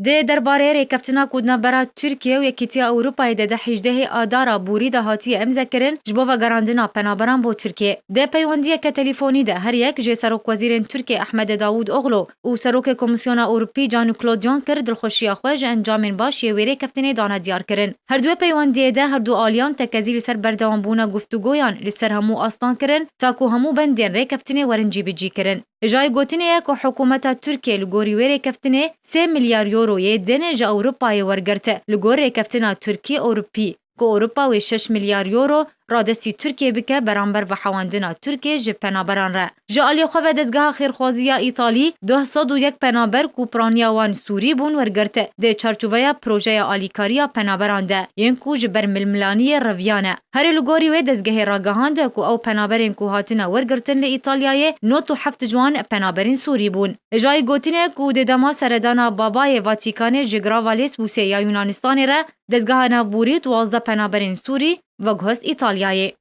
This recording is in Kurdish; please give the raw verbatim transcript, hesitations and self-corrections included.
Di derbarê rêkeftina ku di navbera Tirkiye û Yekîtiya Ewropayê de di hejdehê Adara borî de hatiye îmzekirin ji bo vegerandina penaberan bo Tirkiye. Di peywendiyeke telefûnî de her yek ji serokwezîrên Tirkiye Ahmed Davutoglu û Serokê Komîsyona Ewropî Jean-Claude Juncker dilxweşiya xwe ji encamên baş yê wê rêkeftinê dane diyar kirin. Her du peywendiyê de her du aliyan tekezî li ser berdewambûna guftûgoyan li ser hemû astan kirin, ta ku hemû bendên rêkeftinê werin cîbicîkirin. Hêjayî gotinê ye ku hikûmeta Tirkiye li gorî wê rêkeftinê sê milyar euro yê din ji Ewropayê wergirt li gor rêkeftina Tirkî-Ewropî, ku Ewropa wê şeş milyar euro radestî Tirkiye bike beramber vehewandina Tirkiye ji penaberan re. Ji aliyê xwe ve dezgeha xêrxwazî ya Îtalî du sed û yek penaber ku piraniya wan Sûrî bûn wergirt, di çarçoveya projeya alîkariya penaberan de, yên ku ji ber milmilaniyê reviya ne. Herî li gorî wê dezgehê ragihand ku ew penaberên ku hatine wergirtin li Îtalyayê nod û heft ji wan penaberên Sûrî bûn. Hêjayî gotinê ku di dema seredana Babayê Vatikanê ji Grava Lesbosê ya Yunanistanê re dezgeha navborî duwazdeh penaberên Sûrî veguhest Îtalyayê.